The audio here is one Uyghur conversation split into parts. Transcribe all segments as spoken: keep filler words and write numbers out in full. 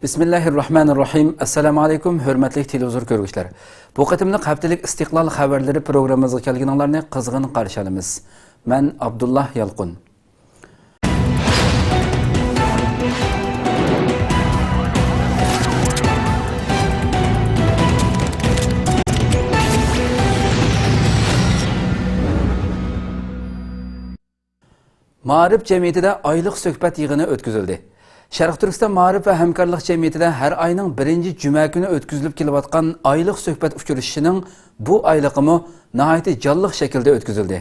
بىسمىللاھىررەھمانىررەھىم. ئەسسالامۇ ئەلەيكۇم، ھۆرمەتلىك تېلېۋىزور كۆرگۈچىلەر. بۇ قېتىملىق ھەپتىلىك ئىستىقلال خەۋەرلىرى پروگراممىمىزغا كەلگىنىڭلارنى قىزغىن قارشى ئالىمىز. مەن ئابدۇللا يالقۇن. مائارىپ جەمئىيىتىدە ئايلىق سۆھبەت يىغىنى ئۆتكۈزۈلدى. شەرقىي تۈركىستان مائارىپ ۋە ھەمكارلىق جەمئىيىتىدە ھەر ئاينىڭ بىرىنچى جۈمە كۈنى ئۆتكۈزۈلۈپ كېلىۋاتقان ئايلىق سۆھبەت ئۇچرىشىشىنىڭ بۇ ئايلىقىمۇ ناھايىتى جانلىق شەكىلدە ئۆتكۈزۈلدى.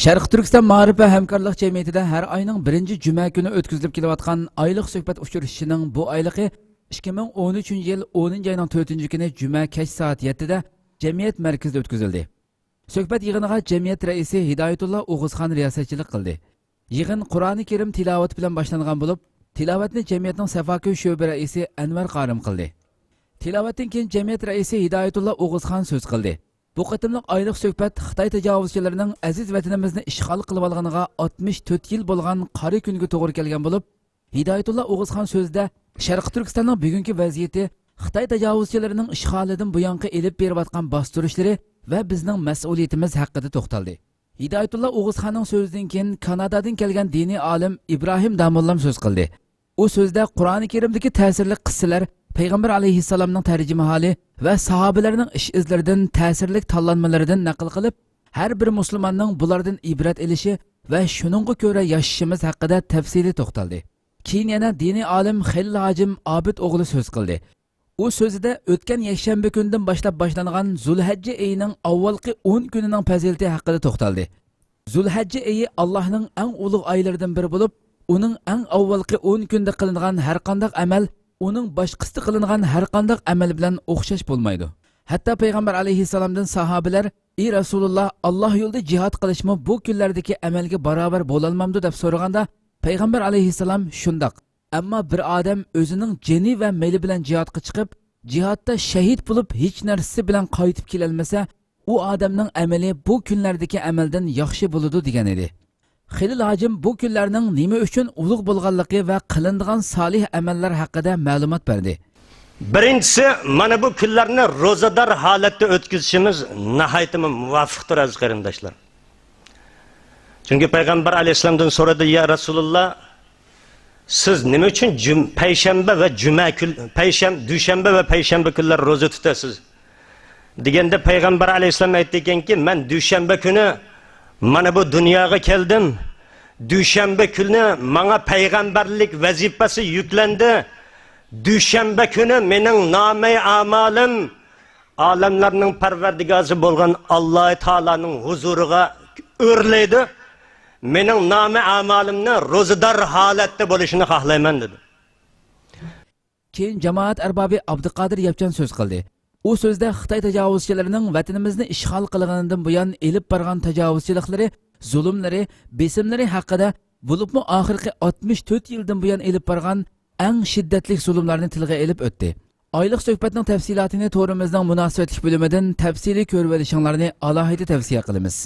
شەرقىي تۈركىستان مائارىپ ۋە ھەمكارلىق جەمئىيىتىدە ھەر ئاينىڭ بىرىنچى جۈمە كۈنى ئۆتكۈزۈلۈپ كېلىۋاتقان ئايلىق سۆھبەت ئۇچرىشىشىنىڭ بۇ ئايلىقى ئىككى مىڭ ئون ئۈچىنچى يىل ئونىنچى ئاينىڭ تۆتىنچى كۈنى جۈمە كەچ سائەت يەتتىدە جەمئىيەت مەركىزىدە ئۆتكۈزۈلدى. سۆھبەت يىغىنىغا جەمئىيەت رەئىسى ھىدايەتۇللا ئوغۇزخان رىياسەتچىلىك قىلدى. يىغىن قۇرئانى كەرىم تىلاۋىتى بىلەن باشلانغان بولۇپ، تىلاۋەتنى جەمئىيەتنىڭ سەفاكۆي شۆبە رەئىسى ئەنۋەر قارىم قىلدى. تىلاۋەتتىن كېيىن جەمئىيەت رەئىسى ھىدايەتۇللا ئوغۇزخان سۆز قىلدى. بۇ قېتىملىق ئايلىق سۆھبەت خىتاي تاجاۋۇزچىلىرىنىڭ ئەزىز ۋەتىنىمىزنى ئىشغال قىلىۋالغىنىغا ئاتمىش تۆت يىل بولغان قارا كۈنگە توغرا كەلگەن بولۇپ، ھىدايەتۇللا ئوغۇزخان سۆزىدە شەرقىي تۈركىستاننىڭ بۈگۈنكى ۋەزىيىتى خىتاي تاجاۋۇزچىلىرىنىڭ ئىشغالىدىن بۇيانقى ئېلىپ بېرىۋاتقان باستۇرۇشلىرى ۋە بىزنىڭ مەسئۇلىيىتىمىز ھەققىدە توختالدى. ھىدايەتۇللا ئوغۇزخاننىڭ سۆزىدىن كېيىن كانادادىن كەلگەن دىنىي ئالىم ئىبراھىم داموللام سۆز قىلدى. ئۇ سۆزىدە قۇرئانى كەرىمدىكى تەسىرلىك قىسسىلەر، پەيغەمبەر ئەلەيھىسسالامنىڭ تەرجىمىھالى ۋە ساھابىلەرنىڭ ئىش ئىزلىرىدىن، تەسىرلىك تاللانمىلىرىدىن نەقىل قىلىپ، ھەر بىر مۇسۇلماننىڭ بۇلاردىن ئىبرەت ئېلىشى ۋە شۇنىڭغا كۆرە ياشىشىمىز ھەققىدە تەپسىلىي توختالدى. كېيىن يەنە دىنىي ئالىم خېلىل ھاجىم ئابىد ئوغلى سۆز قىلدى. ئۇ سۆزىدە ئۆتكەن يەكشەنبە كۈنىدىن باشلاپ باشلانغان زۇلھەججە ئېيىنىڭ ئاۋۋالقى ئون كۈنىنىڭ پەزىلىتى ھەققىدە توختالدى. زۇلھەججە ئېيى ئاللاھنىڭ ئەڭ ئۇلۇغ ئايلىرىدىن بىرى بولۇپ، ئۇنىڭ ئەڭ ئاۋۋالقى ئون كۈندە قىلىنغان ھەرقانداق ئەمەل ئۇنىڭ باشقىسىدا قىلىنغان ھەرقانداق ئەمەل بىلەن ئوخشاش بولمايدۇ. ھەتتا پەيغەمبەر ئەلەيھىسسالامدىن ساھابىلەر، ئى رەسۇلۇللا، ئاللاھ يولىدا جىھاد قىلىشمۇ بۇ كۈنلەردىكى ئەمەلگە باراۋەر بولالمامدۇ دەپ سورىغاندا، پەيغەمبەر ئەلەيھىسسالام شۇنداق، ئەمما بىر ئادەم ئۆزىنىڭ جېنى ۋە مېلى بىلەن جىھادقا چىقىپ، جىھادتا شەھىد بولۇپ ھېچ نەرسىسى بىلەن قايتىپ كېلەلمىسە، ئۇ ئادەمنىڭ ئەمەلى بۇ كۈنلەردىكى ئەمەلدىن ياخشى بولىدۇ، دېگەن ئىدى. خېلىل ھاجىم بۇ كۈنلەرنىڭ نېمە ئۈچۈن ئۇلۇغ بولغانلىقى ۋە قىلىنىدىغان سالىھ ئەمەللەر ھەققىدە مەلۇمات بەردى. بىرىنچىسى، مانا بۇ كۈنلەرنى روزىدار ھالەتتە ئۆتكۈزۈشىمىز ناھايىتىمۇ مۇۋاپىقتۇر، ئەزىز قېرىنداشلار. چۈنكى پەيغەمبەر ئەلەيھىسسالامدىن سورىدى، يا رەسۇلۇللا، سىز نېمە ئۈچۈن جۈم-، پەيشەنبە ۋە جۈمە كۈن، پەيشەم-، دۈشەنبە ۋە پەيشەنبە كۈنلەر روزا تۇتىسىز؟ دېگەندە پەيغەمبەر ئەلەيھىسسالام ئېيتتىكەنكى، مەن دۈشەنبە كۈنى مانا بۇ دۇنياغا كەلدىم. دۈشەنبە كۈنى ماڭا پەيغەمبەرلىك ۋەزىپىسى يۈكلەندى. دۈشەنبە كۈنى مېنىڭ نامەي ئامالىم ئالەملەرنىڭ پەرۋەردىگارى بولغان ئاللاھ تائالانىڭ ھۇزۇرىغا ئۆرلەيدۇ. مېنىڭ نامە ئامالىمنى روزىدار ھالەتتە بولۇشىنى خاھلايمەن، دېدى. كېيىن جامائەت ئەربابى ئابدۇقادىر ياپچان سۆز قىلدى. ئۇ سۆزىدە خىتاي تاجاۋۇزچىلىرىنىڭ ۋەتىنىمىزنى ئىشغال قىلغىنىدىن بۇيان ئېلىپ بارغان تاجاۋۇزچىلىقلىرى، زۇلۇملىرى، بېسىملىرى ھەققىدە، بولۇپمۇ ئاخىرقى ئاتمىش تۆت يىلدىن بۇيان ئېلىپ بارغان ئەڭ شىددەتلىك زۇلۇملارنى تىلغا ئېلىپ ئۆتتى. ئايلىق سۆھبەتنىڭ تەپسىلاتىنى تورىمىزنىڭ مۇناسىۋەتلىك بۆلۈمىدىن تەپسىلىي كۆرۈۋېلىشىڭلارنى ئالاھىدە تەۋسىيە قىلىمىز.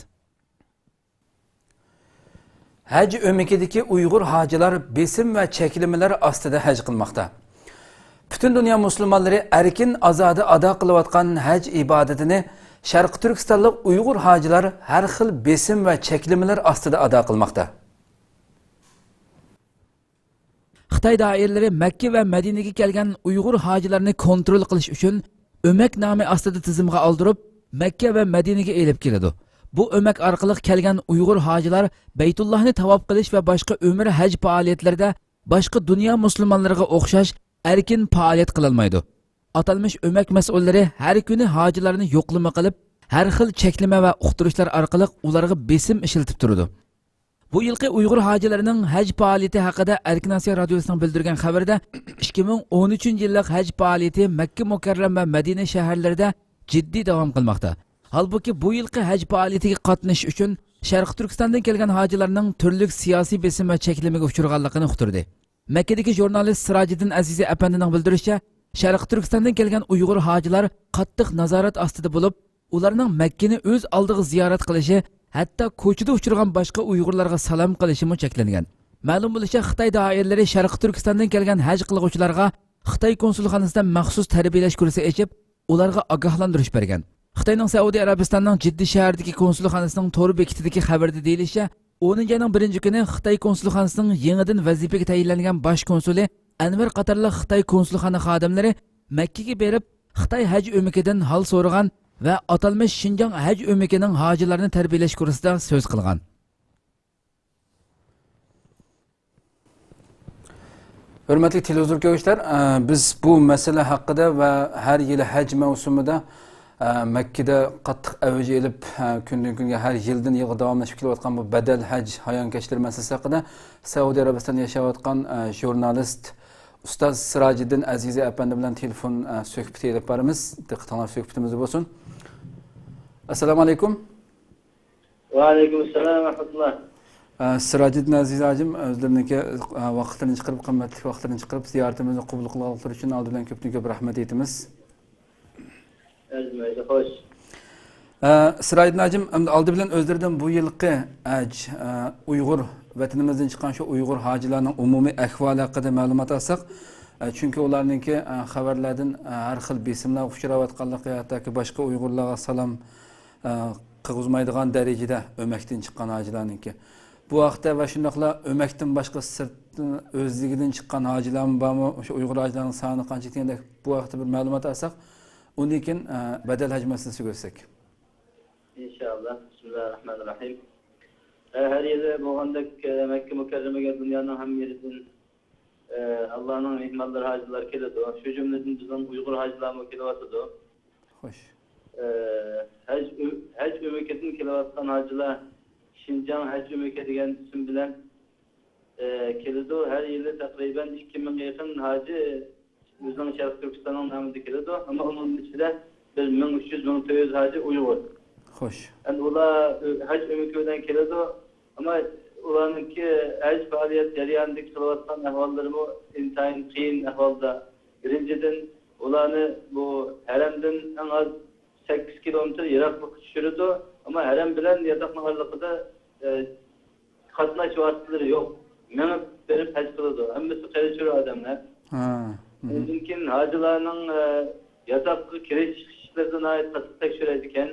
ھەج ئۆمىكىدىكى ئۇيغۇر ھاجىلار بېسىم ۋە چەكلىمىلەر ئاستىدا ھەج قىلماقتا. پۈتۈن دۇنيا مۇسۇلمانلىرى ئەركىن، ئازادە ئادا قىلىۋاتقان ھەج ئىبادىتىنى شەرقىي تۈركىستانلىق ئۇيغۇر ھاجىلار ھەر خىل بېسىم ۋە چەكلىمىلەر ئاستىدا ئادا قىلماقتا. خىتاي دائىرىلىرى مەككە ۋە مەدىنىگە كەلگەن ئۇيغۇر ھاجىلارنى كونترول قىلىش ئۈچۈن ئۆمەك نامى ئاستىدا تىزىمغا ئالدۇرۇپ، مەككە ۋە مەدىنىگە ئېلىپ كېلىدۇ. بۇ ئۆمەك ئارقىلىق كەلگەن ئۇيغۇر ھاجىلار بەيتۇللاھنى تاۋاپ قىلىش ۋە باشقا ئۆمرە ھەج پائالىيەتلىرىدە باشقا دۇنيا مۇسۇلمانلىرىغا ئوخشاش ئەركىن پائالىيەت قىلالمايدۇ. ئاتالمىش ئۆمەك مەسئۇللىرى ھەر كۈنى ھاجىلارنى يوقلىما قىلىپ، ھەر خىل چەكلىمە ۋە ئۇقتۇرۇشلار ئارقىلىق ئۇلارغا بېسىم ئىشلىتىپ تۇرىدۇ. بۇ يىلقى ئۇيغۇر ھاجىلىرىنىڭ ھەج پائالىيىتى ھەققىدە ئەركىن ئاسىيا رادىيوسىنىڭ بىلدۈرگەن خەۋىرىدە، ئىككى مىڭ ئون ئۈچىنچى يىللىق ھەج پائالىيىتى مەككە مۇكەررەم ۋە مەدىنە شەھەرلىرىدە جىددىي داۋام قىلماقتا. ھالبۇكى، بۇ يىلقى ھەج پائالىيىتىگە قاتنىشىش ئۈچۈن شەرقىي تۈركىستاندىن كەلگەن ھاجىلارنىڭ تۈرلۈك سىياسىي بېسىم ۋە چەكلىمىگە ئۇچرىغانلىقىنى ئۇقتۇردى. مەككىدىكى ژۇرنالىست سىراجىدىن ئەزىزى ئەپەندىنىڭ بىلدۈرۈشىچە، شەرقىي تۈركىستاندىن كەلگەن ئۇيغۇر ھاجىلار قاتتىق نازارەت ئاستىدا بولۇپ، ئۇلارنىڭ مەككىنى ئۆز ئالدىغا زىيارەت قىلىشى، ھەتتا كوچىدا ئۇچرىغان باشقا ئۇيغۇرلارغا سالام قىلىشىمۇ چەكلەنگەن. مەلۇم بولۇشىچە، خىتاي دائىرىلىرى شەرقىي تۈركىستاندىن كەلگەن ھەج قىلغۇچىلارغا خىتاي كونسۇلخانىسىدا مەخسۇس تەربىيەلەش كۇرسى ئېچىپ، ئۇلارغا ئاگاھلاندۇرۇش بەرگەن. خىتاينىڭ سەئۇدى ئەرەبىستاننىڭ جىددە شەھىرىدىكى كونسۇلخانىسىنىڭ تور بېكىتىدىكى خەۋىرىدە دېيىلىشىچە، ئونىنچى ئاينىڭ بىرىنچى كۈنى خىتاي كونسۇلخانىسىنىڭ يېڭىدىن ۋەزىپىگە تەيىنلەنگەن باش كونسۇلى ئەنۋەر قاتارلىق خىتاي كونسۇلخانا خادىملىرى مەككىگە بېرىپ، خىتاي ھەج ئۆمىكىدىن ھال سورىغان ۋە ئاتالمىش شىنجاڭ ھەج ئۆمىكىنىڭ ھاجىلارنى تەربىيەلەش كۇرسىدا سۆز قىلغان. ھۆرمەتلىك تېلېۋىزور كۆرگۈچىلەر، ئە، بىز بۇ مەسىلە ھەققىدە ۋە ھەر يىلى ھەج مەۋسۇمىدا، ئە، مەككىدە قاتتىق ئەۋج ئېلىپ، ئە، كۈندىن كۈنگە ھەر يىلدىن يىلغا داۋاملىشىپ كېلىۋاتقان بۇ بەدەل ھەج ھايانكەشلىرى مەسىلىسى ھەققىدە سەئۇدى ئەرەبىستاندا ياشاۋاتقان، ئە، ژۇرنالىست ئۇستاز سىراجىدىن ئەزىزى ئەپەندى بىلەن تېلېفون، ئە، سۆھبىتى ئېلىپ بارىمىز. دىققىتىڭلار سۆھبىتىمىزدە بولسۇن. ئەسسالامۇ ئەلەيكۇم. ۋەئەلەيكۇم ئەسسالام ۋە رەھمەتۇللا. ئە، سىراجىدىن ئەزىز ھاجىم ئۆزلىرىنىڭكى، ئە، ۋاقىتلىرىنى چىقىرىپ، قىممەتلىك ۋاقىتلىرىنى چىقىرىپ، زىيارىتىمىزنى قوبۇل قىلغانلىقلىرى ئۈچۈن ئالدى بىلەن كۆپتىن كۆپ رەھمەت ئېيتىمىز. ئەرزىمەيدۇ، خوش. ئە، سىراجىدىن ھاجىم، ئەمدى ئالدى بىلەن ئۆزلىرىدىن بۇ يىلقى ھەج، ئە، ئۇيغۇر، ۋەتىنىمىزدىن چىققان شۇ ئۇيغۇر ھاجىلارنىڭ ئومۇمىي ئەھۋالى ھەققىدە مەلۇمات ئالساق، ئە، چۈنكى ئۇلارنىڭكى، ئە، خەۋەرلەردىن، ئە، ھەر خىل بېسىملارغا ئۇچراۋاتقانلىقى، ھەتتاكى باشقا ئۇيغۇرلارغا سالام ئە، قىلغۇزمايدىغان دەرىجىدە ئۆمەكتىن چىققان ھاجىلارنىڭكى. بۇ ھەقتە ۋە شۇنداقلا ئۆمەكتىن باشقا سىرتتىن ئۆزلۈكىدىن چىققان ھاجىلارمۇ بارمۇ؟ ئوشۇ ئۇيغۇر ھاجىلارنىڭ سانى قانچە دېگەندەك بۇ ھەقتە بىر مەلۇمات ئالساق، ئۇندىن كېيىن، ئە، بەدەل ھەج مەسىلىسىگە ئۆتسەك. ئىنشائاللا. بىسمىللاھىررەھمانىررەھىم. ئە، ھەر يىلى بولغاندەك، ئە، مەككە مۇكەررەمىگە دۇنيانىڭ ھەممە يېرىدىن ئە، ئاللانىڭ مېھمانلىرى، ھاجىلار كېلىدۇ. شۇ جۈملىدىن بىزنىڭ ئۇيغۇر ھاجىلارمۇ كېلىۋاتىدۇ. خوش. ئە، ھەج ئۆ-، ھەج ئۆمىكىدىن كېلىۋاتقان ھاجىلار شىنجاڭ ھەج ئۆمىكى دېگەن ئىسىم بىلەن، ئە، كېلىدۇ. ھەر يىلى تەقرىبەن ئىككى مىڭغا يېقىن ھاجى بىزنىڭ شەرقىي تۈركىستاننىڭ نامىدا كېلىدۇ. ئەمما ئۇنىڭ ئىچىدە بىر مىڭ ئۈچ يۈز، مىڭ تۆت يۈز ھاجى ئۇيغۇر. خوش. ئەمدى ئۇلار ئۆ-، ھەج ئۆمىكى بىلەن كېلىدۇ. ئەمما ئۇلارنىڭكى ھەج پائالىيەت جەريانىدىكى قىلىۋاتقان ئەھۋاللىرىمۇ ئىنتايىن قىيىن ئەھۋالدا. بىرىنچىدىن، ئۇلارنى بۇ ھەرەمدىن ئەڭ ئاز سەككىز كىلومېتىر يىراقلىققا چۈشۈرىدۇ. ئەمما ھەرەم بىلەن ياتاقنىڭ ئارىلىقىدا، ئە، قاتناش ۋاسىتىلىرى يوق. مېڭىپ بېرىپ ھەج قىلىدۇ. ھەممىسى قېرى-چۈرە ئادەملەر. ھا، مھم. ئۇندىن كېيىن ھاجىلارنىڭ، ئە، ياتاققا كىرىش چىقىشلىرىنى ناھايىتى قاتتىق تەكشۈرىدىكەن.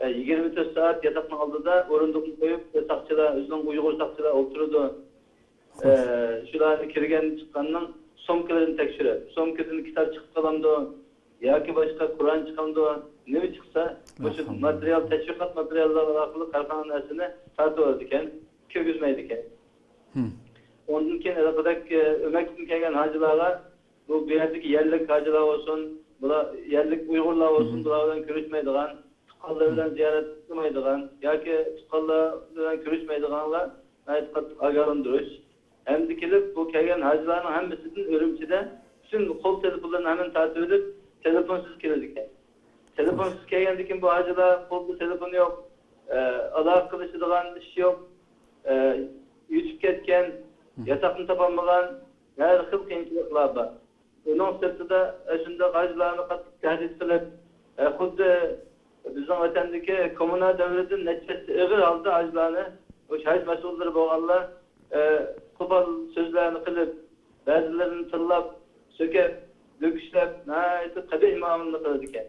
ئە، يىگىرمە تۆت سائەت ياتاقنىڭ ئالدىدا ئورۇندۇقنى قويۇپ، ساقچىلار، ئۆزىنىڭ ئۇيغۇر ساقچىلار ئولتۇرىدۇ. ئە، خوش. شۇلارنى كىرگەن چىققاننىڭ سومكىلىرىنى تەكشۈرۈپ، سومكىدىن كىتاب چىقىپ قالامدۇ ياكى باشقا قۇرئان چىقامدۇ، نېمە چىقسا، مۇشۇ ئەلھەمدۇلىللاھ. ماتېرىيال، تەشۋىقات ماتېرىياللىرى ئارقىلىق كارخانا نەرسىنى تارتىۋالىدىكەن، كىرگۈزمەيدىكەن. ھىم. ئۇندىن كېيىن ھېلىقىدەك، ئە، ئۆمەكتىن كەلگەن ھاجىلارغا، بۇ، بۇ يەردىكى يەرلىك ھاجىلار بولسۇن، بۇلار يەرلىك ئۇيغۇرلار بولسۇن، ھىم. بۇلار بىلەن كۆرۈشمەيدىغان، تۇغقانلىرى بىلەن زىيارەت قىلمايدىغان ياكى تۇغقانلار بىلەن كۆرۈشمەيدىغانلار ناھايىتى قاتتىق ئاگاھلاندۇرۇش. ھەمدە كېلىپ، بۇ كەلگەن ھاجىلارنىڭ ھەممىسىدىن ئۈرۈمچىدە پۈتۈن قول تېلېفونلىرىنى ھەممىنى تارتىۋېلىپ، تېلېفونسىز كېلىدىكەن. تېلېفونسىز كەلگەندىن كېيىن بۇ ھاجىلار قولىدا تېلېفون يوق، ئە، ئالاقە قىلىشىدىغان ئىش يوق، ئە، يۈتۈپ كەتكەن، ياتاقنى تاپالمىغان، ھەر خىل قىيىنچىلىقلار بار. ئۇنىڭ سىرتىدا، ئە، شۇنداق ھاجىلارنى قاتتىق تەھدىت قىلىپ، ئە، خۇددى بىزنىڭ ۋەتەندىكى كوممۇنا دەۋرىدىن نەچچە ھەسسە ئېغىر ھالدا ھاجىلارنى، مۇشۇ ھەج مەسئۇللىرى بولغانلار، ئە، قوپال سۆزلەرنى قىلىپ، بەزىلىرىنى تىللاپ، سۆكۈپ، لۆكۈشلەپ، ناھايىتى قەبىھ مۇئامىلىنى قىلىدىكەن.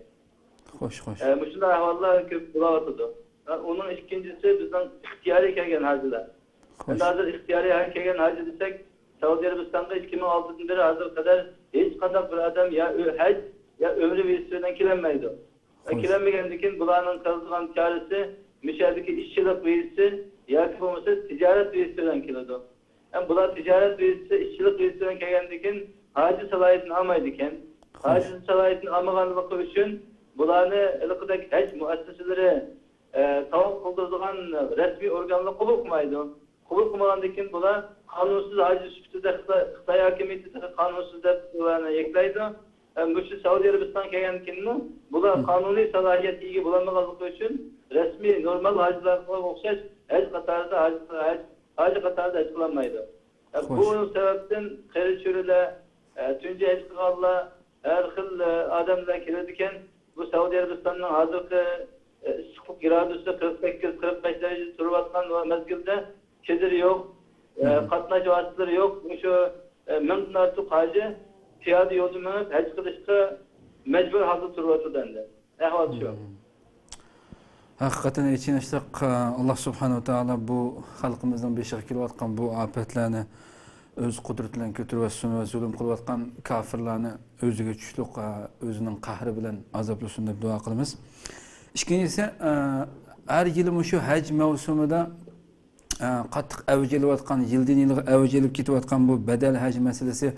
خوش، خوش. ئە، مۇشۇنداق ئەھۋاللار كۆپ بولۇۋاتىدۇ. ئە، ئۇنىڭ ئىككىنچىسى بىزنىڭ ئىختىيارىي كەلگەن ھاجىلار. خوش. ئەمدى ھازىر ئىختىيارىي ھە-، كەلگەن ھاجى دېسەك، سەئۇدى ئەرەبىستانغا ئىككى مىڭ ئالتىدىن بېرى ھازىرغا قەدەر ھېچقانداق بىر ئادەم يا ئۆ-، ھەج، يا ئۆمرە ۋىزىسى بىلەن كېلەلمەيدۇ. ۋە خوش. كېلەلمىگەندىن كېيىن بۇلارنىڭ قىلىدىغان چارىسى مۇشۇ يەردىكى ئىشچىلىق ۋىزىسى ياكى بولمىسا تىجارەت ۋىزىسى بىلەن كېلىدۇ. ھەم بۇلار تىجارەت ۋىزىسى، ئىشچىلىق ۋىزىسى بىلەن كەلگەندىن كېيىن ھاجى سالاھىيىتىنى ئالمايدىكەن. خوش. ھاجى سالاھىيىتىنى ئالمىغانلىقى ئۈچۈن بۇلارنى ھېلىقىدەك ھەج مۇئەسسەسىلىرى، ئە، تاۋاپ قىلدۇرىدىغان رەسمىي ئورگانلار قوبۇل قىلمايدۇ. قوبۇل قىلمىغاندىن كېيىن بۇلار قانۇنسىز ھاجى سۈپىتىدە خىتاي، خىتاي ھاكىمىيىتى قانۇنسىز دەپ بۇلارنى يەكلەيدۇ. ھەم مۇشۇ سەئۇدى ئەرەبىستانغا كەلگەندىن كېيىنمۇ بۇلار ھىم. قانۇنىي سالاھىيەتكە ئىگە بولالمىغانلىقى ئۈچۈن رەسمىي نورمال ھاجىلارغا ئوخشاش ھەج قاتارىدا ھاج-، ھاج-، ھاجى قاتارىدا ھەج قىلالمايدۇ. ھە، خوش. بۇ سەۋەبتىن قېرى-چۈرىلەر، ئە، تۇنجى ھەج قىلغانلار، ھەر خىل، ئە، ئادەملەر كېلىدىكەن. بۇ سەئۇدى ئەرەبىستاننىڭ ھازىرقى، ئە، ئىسسىقلىق گرادۇسى قىرىق سەككىز، قىرىق بەش دەرىجىدە تۇرۇۋاتقان ۋە مەزگىلدە چېدىر يوق، ئە، قاتناش ۋاسىتىلىرى يوق. مۇشۇ، ئە، مىڭدىن ئارتۇق ھاجى پىيادە يولدا مېڭىپ ھەج قىلىشقا مەجبۇر ھالدا تۇرۇۋاتىدۇ ئەمدى. ئەھۋال شۇ. ھەقىقەتەن ئېچىنىشلىق، ئاللا سۇبھانەھۇ ۋە تائالا بۇ خەلقىمىزنىڭ بېشىغا كېلىۋاتقان بۇ ئاپەتلەرنى ئۆز قۇدرىتى بىلەن كۆتۈرۈۋەتسۇن ۋە زۇلۇم قىلىۋاتقان كاپىرلارنى ئۆزىگە چۈشلۈك، ئۆزىنىڭ قەھرى بىلەن ئازابلىسۇن دەپ دۇئا قىلىمىز. ئىككىنچىسى، ھەر يىلى مۇشۇ ھەج مەۋسۇمىدا ئە، قاتتىق ئەۋج ئېلىۋاتقان، يىلدىن يىلغا ئەۋج ئېلىپ كېتىۋاتقان بۇ بەدەل ھەج مەسىلىسى،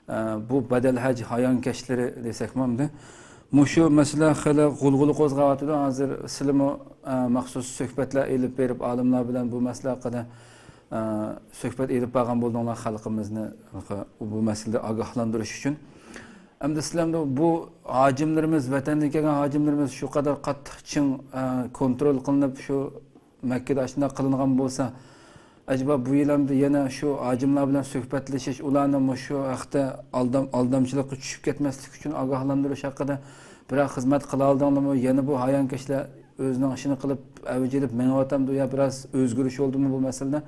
ئە، بۇ بەدەل ھەج ھايانكەشلىرى دېسەكمۇ ئەمدى، مۇشۇ مەسىلە خېلى غۇلغۇلا قوزغاۋاتىدۇ. ھازىر سىلىمۇ، ئە، مەخسۇس سۆھبەتلەر ئېلىپ بېرىپ، ئالىملار بىلەن بۇ مەسىلە ھەققىدە، ئە، سۆھبەت ئېلىپ بارغان بولدۇڭلار خەلقىمىزنى بۇ مەسىلىدە ئاگاھلاندۇرۇش ئۈچۈن. ئەمدى سىلەر بۇ ھاجىملىرىمىز، ۋەتەندىن كەلگەن ھاجىملىرىمىز شۇ قەدەر قاتتىق چىڭ، ئە، كونترول قىلىنىپ، شۇ مەككىدە ئاشۇنداق قىلىنغان بولسا، ئەجەبا بۇ يىل ئەمدى يەنە شۇ ھاجىملار بىلەن سۆھبەتلىشىش، ئۇلارنى مۇشۇ ھەقتە ئالدام-، ئالدامچىلىققا چۈشۈپ كەتمەسلىك ئۈچۈن ئاگاھلاندۇرۇش ھەققىدە بىرەر خىزمەت قىلالىدىڭلارمۇ؟ يەنە بۇ ھايانكەشلەر ئۆزىنىڭ ئىشىنى قىلىپ، ئەۋج ئېلىپ مېڭىۋاتامدۇ يا بىراز ئۆزگىرىش بولدىمۇ بۇ مەسىلىدە؟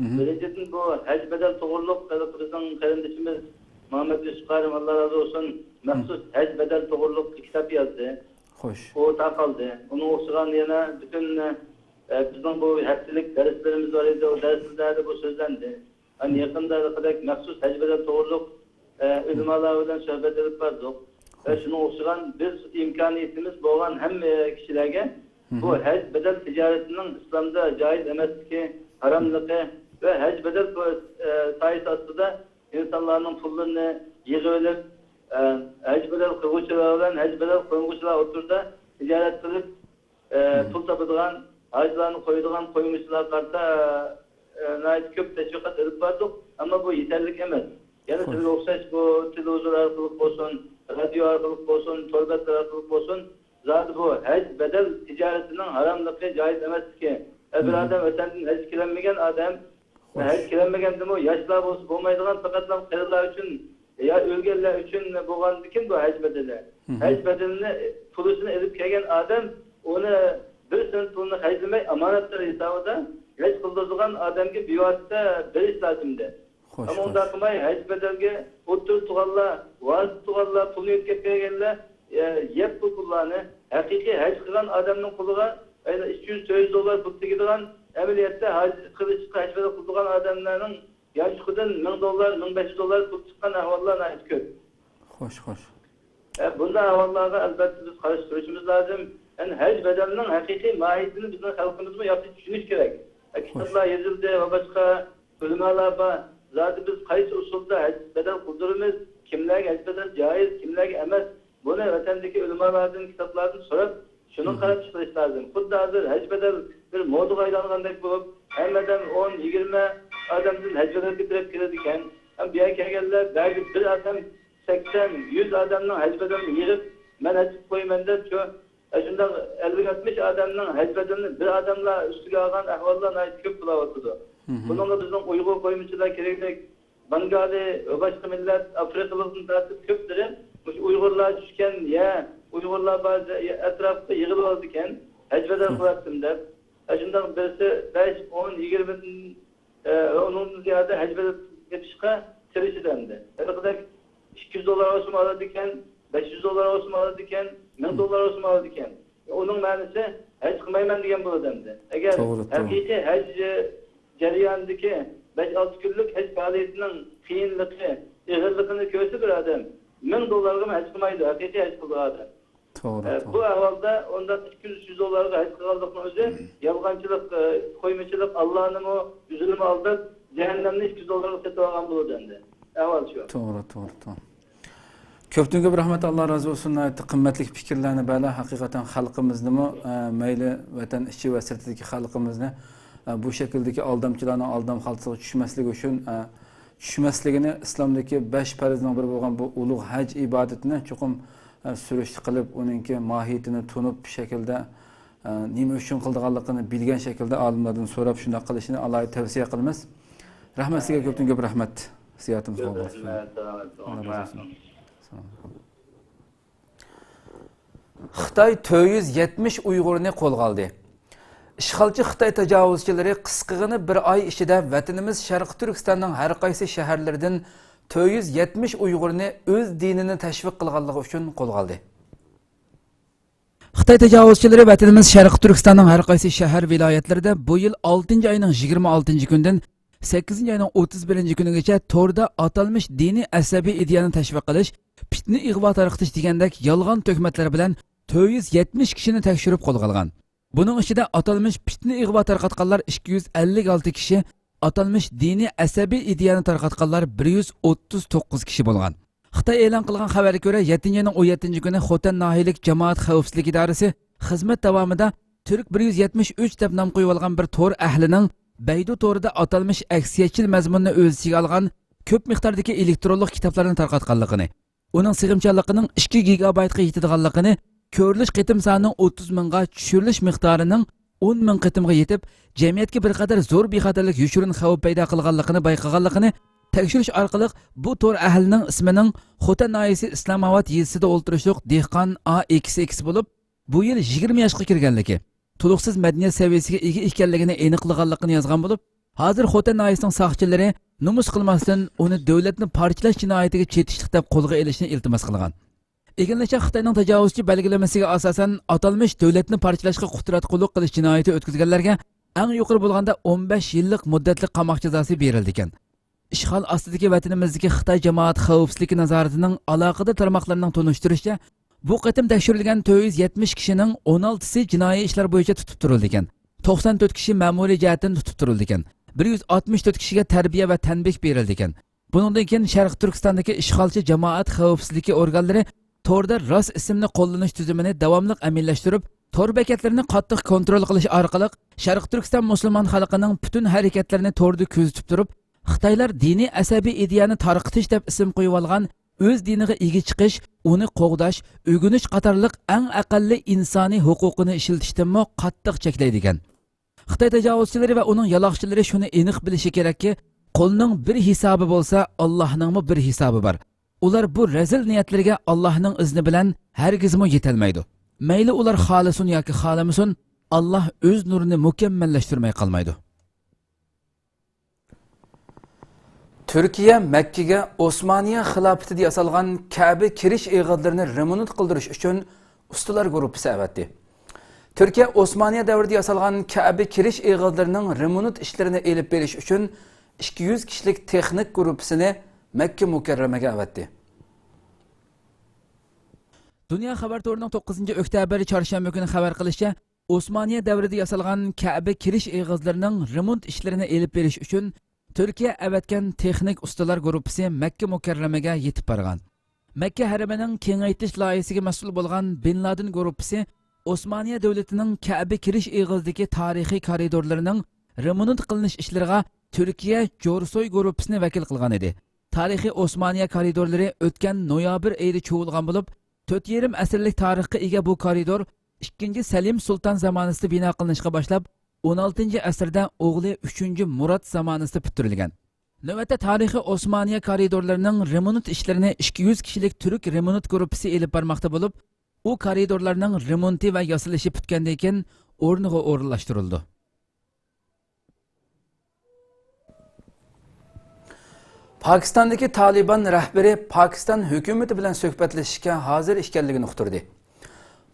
مھم. بىرىنچىدىن، بۇ ھەج بەدەل توغرۇلۇق ھېلىقى بىزنىڭ قېرىندىشىمىز مۇھەممەد يۈسۈپ قارىم، ئاللا رازى بولسۇن، مم. مەخسۇس ھەج بەدەل توغرۇلۇق كىتاب يازدى. خوش. ئۇ تارقالدى. ئۇنىڭغا ئوخشىغان يەنە پۈتۈن، ئە، بىزنىڭ بۇ ھەپتىلىك دەرسلىرىمىز بار ئىدى، ئۇ دەرسلەردە بۇ سۆزلەندى. ئەنە يېقىندا ھېلىقىدەك مەخسۇس ھەج بەدەل توغرۇلۇق، ئە، ئۆلىمالار بىلەن سۆھبەت ئېلىپ باردۇق. ۋە شۇنىڭغا ئوخشىغان بىز ئىمكانىيىتىمىز بولغان ھەممە كىشىلەرگە بۇ مھم. ھەج بەدەل تىجارىتىنىڭ ئىسلامدا جائىز ئەمەسلىكى، ھاراملىقى ۋە ھەج بەدەل، ئە، سايىسى ئاستىدا ئىنسانلارنىڭ پۇللىرىنى يىغىۋېلىپ، ئە، ھەج بەدەل قىلغۇچىلار بىلەن ھەج بەدەل قىلمىغۇچىلار ئوتتۇرىدا تىجارەت قىلىپ، ئە، مم. پۇل تاپىدىغان، ھاجىلارنى قويىدىغان قويمىچىلارغا قارىتا، ئە، ناھايىتى كۆپ تەشۋىقات ئېلىپ باردۇق، ئەمما بۇ يېتەرلىك ئەمەس. يەنە خوش. سىزگە ئوخشاش بۇ تېلېۋىزور ئارقىلىق بولسۇن، رادىيو ئارقىلىق بولسۇن، تور بەتلەر ئارقىلىق بولسۇن، زادى بۇ ھەج بەدەل تىجارىتىنىڭ ھاراملىقى، جائىز ئەمەسلىكى. ئە، بىر مم. ئادەم ۋەتەندىن ھەجگە كېلەلمىگەن ئادەم، خوش. ھەج كېلەلمىگەندىمۇ ياشلار بولسا بولمايدىغان، پەقەتلا قېرىلار ئۈچۈن يا ئۆلگەنلەر ئۈچۈن بولغاندىكىن بۇ ھەج بەدىلى. مھم. ھەج بەدىلىنى، پۇلىسىنى ئېلىپ كەلگەن ئادەم ئۇنى بىر سېنت پۇلنى خەجلىمەي ئامانەتلەر ھېسابىدا ھەج قىلدۇرىدىغان ئادەمگە بىۋاسىتە بېرىش لازىمدى. خوش، ئەمما ئۇنداق خوش. قىلماي ھەج بەدەلگە ئوتتۇرىدا تۇرغانلار، ۋاسىتە تۇرغانلار، پۇلنى يۆتكەپ بەرگەنلەر، ئە، يەپ بۇ پۇللارنى. ھەقىقىي ھەج قىلغان ئادەمنىڭ قولىغا ئەنە ئىككى يۈز، تۆت يۈز دوللار پۇل تېگىدىغان، ئەمەلىيەتتە ھەج قىلىشقا، ھەج بەدەل قىلىدىغان ئادەملەرنىڭ يانچۇقىدىن مىڭ دوللار، مىڭ بەش يۈز دوللار پۇل چىققان ئەھۋاللار ناھايىتى كۆپ. خوش، خوش. ئە، بۇنداق ئەھۋاللارغا ئەلۋەتتە بىز قارشى تۇرۇشىمىز لازىم. يەنى ھەج بەدەلنىڭ ھەقىقىي ماھىيىتىنى بىزنىڭ خەلقىمىزمۇ ياخشى چۈشىنىشى كېرەك. ئە، خوش. كىتابلار يېزىلدى ۋە باشقا ئۆلىمالار بار. زادى بىز قايسى ئۇسۇلدا ھەج بەدەل قىلدۇرىمىز، كىملەرگە ھەج بەدەل جائىز، كىملەرگە ئەمەس، بۇنى ۋەتەندىكى ئۆلىمالاردىن، كىتابلاردىن سوراپ، شۇنىڭغا قاراپ چىقىرىش لازىم. خۇددى ھازىر ھەج بەدەل بىر مودىغا ئايلانغاندەك بولۇپ، ھەممە ئادەم ئون، يىگىرمە ئادەمدىن ھەج بەدەلگە تىرەپ كېلىدىكەن. ھەم بۇ يەرگە كەلگەنلەر بەزى بىر ئادەم سەكسەن، يۈز ئادەمنىڭ ھەج بەدىلىنى يىغىپ، مەن ھەج قىلىپ قويىمەن دەپ، شۇ، شۇنداق ئەللىك، ئاتمىش ئادەمنىڭ ھەج بەدىلىنى بىر ئادەملا ئۈستىگە ئالغان ئەھۋاللار ناھايىتى كۆپ بولاۋاتىدۇ. مھم. بۇنىڭغا بىزنىڭ ئۇيغۇر قويمىچىلار كېرەكلىك. بەنگالى ۋە باشقا مىللەت، ئافرىقىلىقتىن تارتىپ كۆپلىرى مۇشۇ ئۇيغۇرلار چۈشكەن يەر، ئۇيغۇرلار بار ئەتراپقا يىغىلىۋالىدىكەن، ھەج بەدەل قىلىۋەتتىم دەپ. ئاشۇنداق بىرسى بەش، ئون، يىگىرمىدىن، ئە، ئۇنىڭدىن زىيادە ھەج بەدەل تېپىشقا تىرىشىدۇ ئەمدى. ھېلىقىدەك ئىككى يۈز دوللار بولسىمۇ ئالىدىكەن، بەش يۈز دوللار بولسىمۇ ئالىدىكەن، مىڭ دوللار بولسىمۇ ئالىدىكەن. ئۇنىڭ مەنىسى ھەج قىلمايمەن دېگەن بولىدۇ ئەمدى. ئەگەر توغرا، توغرا. ھەقىقىي ھەج جەريانىدىكى بەش-ئالتە كۈنلۈك ھەج پائالىيىتىنىڭ قىيىنلىقى، ئېغىرلىقىنى كۆرسە بىر ئادەم، مىڭ دوللارغىمۇ ھەج قىلمايدۇ، ھەقىقىي ھەج قىلىدىغان ئادەم. توغرا، ئە، بۇ توغرا. ئەھۋالدا ئۇنداق ئىككى يۈز، ئۈچ يۈز دوللارغا ھەج قىلغانلىقنىڭ ئۆزى يالغانچىلىق، ئە، قويمىچىلىق، ئاللانىمۇ، ئۆزىنىمۇ ئالداپ، جەھەننەمنى ئىككى يۈز دوللارغا سېتىۋالغان بولىدۇ ئەمدى. ئەھۋال شۇ. توغرا، توغرا، توغرا. كۆپتىن كۆپ رەھمەت، ئاللا رازى بولسۇن. ناھايىتى قىممەتلىك پىكىرلەرنى بەردى. ھەقىقەتەن خەلقىمىزنىمۇ، ئە، مەيلى ۋەتەن ئىچى ۋە سىرتىدىكى خەلقىمىزنى، ئە، بۇ شەكىلدىكى ئالدامچىلارنىڭ ئالدام خالتىسىغا چۈشمەسلىكى ئۈچۈن، ئە، چۈشمەسلىكىنى، ئىسلامدىكى بەش پەرزنىڭ بىرى بولغان بۇ ئۇلۇغ ھەج ئىبادىتىنى چوقۇم، ئە، سۈرۈشتە قىلىپ، ئۇنىڭكى ماھىيىتىنى تونۇپ، شەكىلدە، ئە، نېمە ئۈچۈن قىلىدىغانلىقىنى بىلگەن شەكىلدە ئالىملاردىن سوراپ، شۇنداق قىلىشنى ئالاھىدە تەۋسىيە قىلىمىز. رەھمەت سىزگە، كۆپتىن كۆپ رەھمەت. زىيارىتىمىزگە قوبۇل قىلىش ئۈچۈن. رەھمەت، سالامەت بولۇڭ. ئاللا رازى بولسۇن. سالام. خىتاي تۆت يۈز يەتمىش ئۇيغۇرنى قولغا ئالدى. ئىشغالچى خىتاي تاجاۋۇزچىلىرى قىسقىغىنە بىر ئاي ئىچىدە ۋەتىنىمىز شەرقىي تۈركىستاننىڭ ھەر قايسى شەھەرلىرىدىن تۆت يۈز يەتمىش ئۇيغۇرنى ئۆز دىنىنى تەشۋىق قىلغانلىقى ئۈچۈن قولغا ئالدى. خىتاي تاجاۋۇزچىلىرى ۋەتىنىمىز شەرقىي تۈركىستاننىڭ ھەر قايسى شەھەر، ۋىلايەتلىرىدە بۇ يىل ئالتىنچى ئاينىڭ يىگىرمە ئالتىنچى كۈنىدىن سەككىزىنچى ئاينىڭ ئوتتۇز بىرىنچى كۈنىگىچە توردا ئاتالمىش دىنىي ئەسەبىي ئىدىيەنى تەشۋىق قىلىش، پىتنە ئىغۋا تارقىتىش دېگەندەك يالغان تۆھمەتلەر بىلەن تۆت يۈز يەتمىش كىشىنى تەكشۈرۈپ قولغا ئالغان. بۇنىڭ ئىچىدە ئاتالمىش پىتنە ئىغۋا تارقاتقانلار ئىككى يۈز ئەللىك ئالتە كىشى، ئاتالمىش دىنىي ئەسەبىي ئىدىيەنى تارقاتقانلار بىر يۈز ئوتتۇز توققۇز كىشى بولغان. خىتاي ئېلان قىلغان خەۋەرگە كۆرە، يەتتىنچى ئاينىڭ ئون يەتتىنچى كۈنى خوتەن ناھىيەلىك جامائەت خەۋپسىزلىكى ئىدارىسى خىزمەت داۋامىدا تۈرك بىر يۈز يەتمىش ئۈچ دەپ نام قويۇۋالغان بىر تور ئەھلىنىڭ بەيدۇ تورىدا ئاتالمىش ئەكسىيەتچىل مەزمۇننى ئۆز ئىچىگە ئالغان كۆپ مىقداردىكى ئېلېكترونلۇق كىتابلارنى تارقاتقانلىقىنى، ئۇنىڭ سىغىمچانلىقىنىڭ ئىككى گىگابايتقا يېتىدىغانلىقىنى، كۆرۈلۈش قېتىم سانىنىڭ ئوتتۇز مىڭغا، چۈشۈرۈلۈش مىقدارىنىڭ ئون مىڭ قېتىمغا يېتىپ، جەمئىيەتكە بىر قەدەر زور بىخەتەرلىك يوشۇرۇن خەۋپ پەيدا قىلغانلىقىنى بايقىغانلىقىنى تەكشۈرۈش ئارقىلىق، بۇ تور ئەھلىنىڭ ئىسمىنىڭ خوتەن ناھىيەسى ئىسلامئاۋات يېزىسىدا ئولتۇرۇشلۇق دېھقان ئا ئېكس ئېكس بولۇپ، بۇ يىل يىگىرمە ياشقا كىرگەنلىكى، تولۇقسىز مەدەنىيەت سەۋىيەسىگە ئىگە ئىكەنلىكىنى ئېنىقلىغانلىقىنى يازغان بولۇپ، ھازىر خوتەن ناھىيەسىنىڭ ساقچىلىرى نومۇس قىلماستىن، ئۇنى دۆلەتنى پارچىلاش جىنايىتىگە چېتىشلىق دەپ قولغا ئېلىشنى ئىلتىماس قىلغان. ئىگىلىنىشىچە، خىتاينىڭ تاجاۋۇزچى بەلگىلىمىسىگە ئاساسەن، ئاتالمىش دۆلەتنى پارچىلاشقا قۇتراتقۇلۇق قىلىش جىنايىتى ئۆتكۈزگەنلەرگە ئەڭ يۇقىرى بولغاندا ئون بەش يىللىق مۇددەتلىك قاماق جازاسى بېرىلىدىكەن. ئىشغال ئاستىدىكى ۋەتىنىمىزدىكى خىتاي جامائەت خەۋپسىزلىكى نازارىتىنىڭ ئالاقىدار تارماقلىرىنىڭ تونۇشتۇرۇشىچە، بۇ قېتىم تەكشۈرۈلگەن تۆت يۈز يەتمىش كىشىنىڭ ئون ئالتىسى جىنايى ئىشلار بويىچە تۇتۇپ تۇرۇلىدىكەن. توقسان تۆت كىشى مەمۇرىي جەھەتتىن تۇتۇپ تۇرۇلىدىكەن. بىر يۈز ئاتمىش تۆت كىشىگە تەربىيە ۋە تەنبىھ بېرىلىدىكەن. بۇنىڭدىن كېيىن شەرقىي تۈركىستاندىكى ئىشغالچى جامائەت خەۋپسىزلىكى ئورگانلىرى توردا راست ئىسىمنى قوللىنىش تۈزۈمىنى داۋاملىق ئەمەلىيلەشتۈرۈپ، تور بېكەتلىرىنى قاتتىق كونترول قىلىش ئارقىلىق، شەرقىي تۈركىستان مۇسۇلمان خەلقىنىڭ پۈتۈن ھەرىكەتلىرىنى توردا كۆزىتىپ تۇرۇپ، خىتايلار دىنىي ئەسەبىي ئىدىيەنى تارقىتىش دەپ ئىسىم قويۇۋالغان ئۆز دىنىغا ئىگە چىقىش، ئۇنى قوغداش، ئۆگىنىش قاتارلىق ئەڭ ئەقەللىي ئىنسانىي ھوقۇقىنى ئىشلىتىشتىنمۇ قاتتىق چەكلەيدىكەن. خىتاي تاجاۋۇزچىلىرى ۋە ئۇنىڭ يالاقچىلىرى شۇنى ئېنىق بىلىشى كېرەككى، قولنىڭ بىر ھېسابى بولسا، ئاللاھنىڭمۇ بىر ھېسابى بار. ئۇلار بۇ رەزىل نىيەتلىرىگە ئاللاھنىڭ ئىزنى بىلەن ھەرگىزمۇ يېتەلمەيدۇ. مەيلى ئۇلار خالىسۇن ياكى خالىمىسۇن، ئاللاھ ئۆز نۇرىنى مۇكەممەللەشتۈرمەي قالمايدۇ. تۈركىيە مەككىگە ئوسمانىيە خىلاپىتىدە ياسالغان كەبە كىرىش ئېغىزلىرىنى رېمونت قىلدۇرۇش ئۈچۈن ئۇستىلار گۇرۇپپىسى ئەۋەتتى. تۈركىيە ئوسمانىيە دەۋرىدە ياسالغان كەبە كىرىش ئېغىزلىرىنىڭ رېمونت ئىشلىرىنى ئېلىپ بېرىش ئۈچۈن ئىككى يۈز كىشىلىك تېخنىك گۇرۇپپىسىنى مەككە مۇكەررەمەگە ئەۋەتتى. دۇنيا خەۋەر تورىنىڭ توققۇزىنچى ئۆكتەبىر، چارشەنبە كۈنى خەۋەر قىلىشىچە، ئوسمانىيە دەۋرىدە ياسالغان كەبە كىرىش ئېغىزلىرىنىڭ رېمونت ئىشلىرىنى ئېلىپ بېرىش ئۈچۈن تۈركىيە ئەۋەتكەن تېخنىك ئۇستىلار گۇرۇپپىسى مەككە مۇكەررەمەگە يېتىپ بارغان. مەككە ھەرىمىنىڭ كېڭەيتىش لايىھىسىگە مەسئۇل بولغان بىن لادىن گۇرۇپپىسى ئوسمانىيە دۆلىتىنىڭ كەبە كىرىش ئېغىزىدىكى تارىخىي كارىدورلىرىنىڭ رېمونت قىلىنىش ئىشلىرىغا تۈركىيە جورسوي گۇرۇپپىسىنى ۋەكىل قىلغان ئىدى. تارىخىي ئوسمانىيە كارىدورلىرى ئۆتكەن نويابىر ئېيىدا چۇۋۇلغان بولۇپ، تۆت يېرىم ئەسىرلىك تارىخقا ئىگە بۇ كارىدور ئىككىنچى سەلىم سۇلتان زامانىسىدا بىنا قىلىنىشقا باشلاپ، ئون ئالتىنچى ئەسىردە ئوغلى ئۈچىنچى مۇرات زامانىسىدا پۈتتۈرۈلگەن. نۆۋەتتە تارىخىي ئوسمانىيە كارىدورلىرىنىڭ رېمونت ئىشلىرىنى ئىككى يۈز كىشىلىك تۈرك رېمونت گۇرۇپپىسى ئېلىپ بارماقتا بولۇپ، ئۇ كارىدورلارنىڭ رېمونتى ۋە ياسىلىشى پۈتكەندىن كېيىن ئورنىغا ئورۇنلاشتۇرۇلىدۇ. پاكىستاندىكى تالىبان رەھبىرى پاكىستان ھۆكۈمىتى بىلەن سۆھبەتلىشىشكە ھازىر ئىكەنلىكىنى ئۇقتۇردى.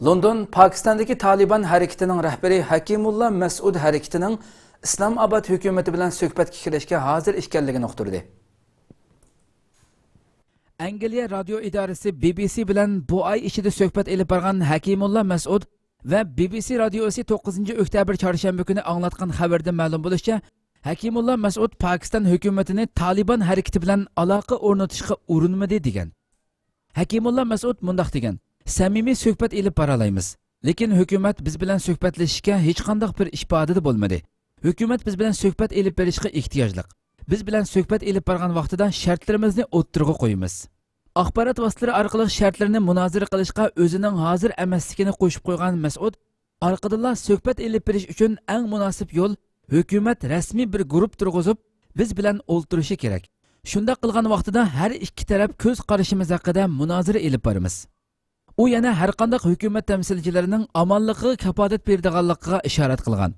لوندون پاكىستاندىكى تالىبان ھەرىكىتىنىڭ رەھبىرى ھەكىمۇللا مەسئۇد ھەرىكىتىنىڭ ئىسلامئاباد ھۆكۈمىتى بىلەن سۆھبەتكە كىرىشكە ھازىر ئىكەنلىكىنى ئۇقتۇردى. ئەنگلىيە رادىيو ئىدارىسى بى بى سى بىلەن بۇ ئاي ئىچىدە سۆھبەت ئېلىپ بارغان ھەكىمۇللا مەسئۇد ۋە بى بى سى رادىيوسى توققۇزىنچى ئۆكتەبىر چارشەنبە كۈنى ئاڭلاتقان خەۋەردىن مەلۇم بولۇشىچە، ھەكىمۇللا مەسئۇد پاكىستان ھۆكۈمىتىنى تالىبان ھەرىكىتى بىلەن ئالاقە ئورنىتىشقا ئۇرۇنمىدى دېگەن. ھەكىمۇللا مەسئۇد مۇنداق دېگەن: سەمىمىي سۆھبەت ئېلىپ بارالايمىز، لېكىن ھۆكۈمەت بىز بىلەن سۆھبەتلىشىشكە ھېچقانداق بىر ئىپادىدە بولمىدى. ھۆكۈمەت بىز بىلەن سۆھبەت ئېلىپ بېرىشقا ئېھتىياجلىق. بىز بىلەن سۆھبەت ئېلىپ بارغان ۋاقتىدا شەرتلىرىمىزنى ئوتتۇرىغا قويىمىز. ئاخبارات ۋاسىتىلىرى ئارقىلىق شەرتلىرىنى مۇنازىرە قىلىشقا ئۆزىنىڭ ھازىر ئەمەسلىكىنى قوشۇپ قويغان مەسئۇد ئارقىدىنلا سۆھبەت ئېلىپ بېرىش ئۈچۈن ئەڭ مۇناسىپ يول ھۆكۈمەت رەسمىي بىر گۇرۇپ تۇرغۇزۇپ، بىز بىلەن ئولتۇرۇشى كېرەك. شۇنداق قىلغان ۋاقتىدا ھەر ئىككى تەرەپ كۆز قارىشىمىز ھەققىدە مۇنازىرە ئېلىپ بارىمىز. ئۇ يەنە ھەرقانداق ھۆكۈمەت تەمسىلچىلىرىنىڭ ئامانلىقىغا كاپالەت بېرىدىغانلىقىغا ئىشارەت قىلغان.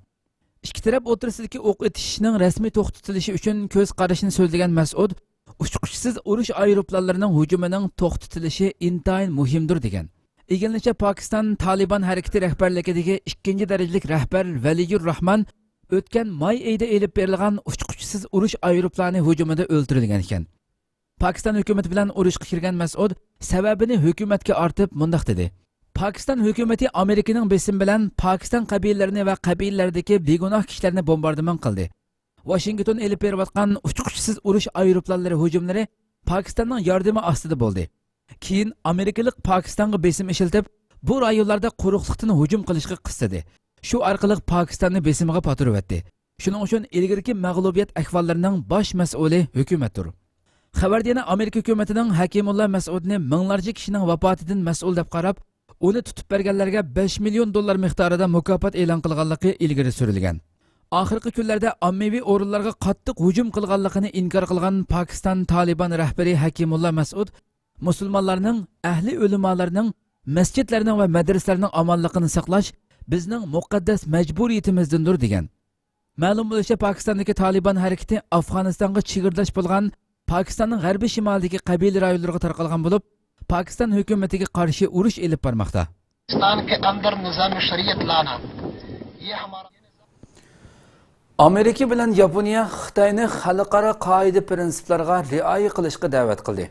ئىككى تەرەپ ئوتتۇرىسىدىكى ئوق ئېتىشىشنىڭ رەسمىي توختىتىلىشى ئۈچۈن كۆز قارىشىنى سۆزلىگەن مەسئۇد، ئۇچقۇچىسىز ئۇرۇش ئايروپىلانلىرىنىڭ ھۇجۇمىنىڭ توختىتىلىشى ئىنتايىن مۇھىمدۇر، دېگەن. ئىگىلىنىشىچە، پاكىستان تالىبان ھەرىكىتى رەھبەرلىكىدىكى ئىككىنچى دەرىجىلىك رەھبەر ۋەلىيۇر راھمان ئۆتكەن ماي ئېيىدا ئېلىپ بېرىلغان ئۇچقۇچىسىز ئۇرۇش ئايروپىلانى ھۇجۇمىدا ئۆلتۈرۈلگەن ئىكەن. پاكىستان ھۆكۈمىتى بىلەن ئۇرۇشقا كىرگەن مەسئۇد سەۋەبىنى ھۆكۈمەتكە ئارتىپ مۇنداق دېدى: پاكىستان ھۆكۈمىتى ئامېرىكىنىڭ بېسىمى بىلەن پاكىستان قەبىلىلىرىنى ۋە قەبىلىلەردىكى بىگۇناھ كىشىلەرنى بومباردىمان قىلدى. ۋاشىنگتون ئېلىپ بېرىۋاتقان ئۇچقۇچىسىز ئۇرۇش ئايروپىلانلىرى ھۇجۇملىرى پاكىستاننىڭ ياردىمى ئاستىدا بولدى. كېيىن ئامېرىكىلىق پاكىستانغا بېسىم ئىشلىتىپ، بۇ رايونلاردا قۇرۇقلۇقتىن ھۇجۇم قىلىشقا قىستىدى. شۇ ئارقىلىق پاكىستاننى بېسىمىغا پاتۇرۇۋەتتى. شۇنىڭ ئۈچۈن ئىلگىرىكى مەغلۇبىيەت ئەھۋاللىرىنىڭ باش مەسئۇلى ھۆكۈمەتتۇر. خەۋەردە يەنە ئامېرىكا ھۆكۈمىتىنىڭ ھەكىمۇللا مەسئۇدنى مىڭلارچە كىشىنىڭ ۋاپاتىدىن مەسئۇل دەپ قاراپ، ئۇنى تۇتۇپ بەرگەنلەرگە بەش مىليون دوللار مىقدارىدا مۇكاپات ئېلان قىلغانلىقى ئىلگىرى سۈرۈلگەن. ئاخىرقى كۈنلەردە ئاممىۋى ئورۇنلارغا قاتتىق ھۇجۇم قىلغانلىقىنى ئىنكار قىلغان پاكىستان تالىبان رەھبىرى ھەكىمۇللا مەسئۇد مۇسۇلمانلارنىڭ، ئەھلى ئۆلىمالارنىڭ، مەسچىتلەرنىڭ ۋە مەدرىسىلەرنىڭ ئامانلىقىنى ساقلاش بىزنىڭ مۇقەددەس مەجبۇرىيىتىمىزدىندۇر، دېگەن. مەلۇم بولۇشىچە، پاكىستاندىكى تالىبان ھەرىكىتى ئافغانىستانغا چېگرىداش بولغان پاكىستاننىڭ غەربىي شىمالىدىكى قەبىلە رايونلىرىغا تارقالغان بولۇپ، پاكىستان ھۆكۈمىتىگە قارشى ئۇرۇش ئېلىپ بارماقتا. پاکستان کے اندر نظام شریعت لانا، یہ ہمارا ئامېرىكا بىلەن ياپونىيە خىتاينى خەلقئارا قائىدە پىرىنسىپلارغا رىئايە قىلىشقا دەۋەت قىلدى.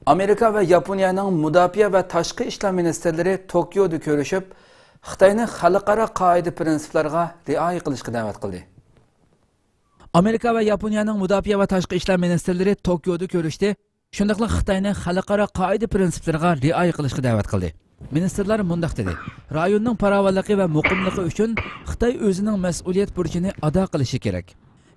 ئامېرىكا ۋە ياپونىيەنىڭ مۇداپىئە ۋە تاشقى ئىشلار مىنىستىرلىرى توكيودا كۆرۈشۈپ، خىتاينى خەلقئارا قائىدە پىرىنسىپلارغا رىئايە قىلىشقا دەۋەت قىلدى. ئامېرىكا ۋە ياپونىيەنىڭ مۇداپىئە ۋە تاشقى ئىشلار مىنىستىرلىرى توكيودا كۆرۈشتى، شۇنداقلا خىتاينى خەلقئارا قائىدە پىرىنسىپلىرىغا رىئايە قىلىشقا دەۋەت قىلدى. مىنىستىرلار مۇنداق دېدى: رايوننىڭ پاراۋانلىقى ۋە مۇقىملىقى ئۈچۈن خىتاي ئۆزىنىڭ مەسئۇلىيەت بۇرچىنى ئادا قىلىشى كېرەك.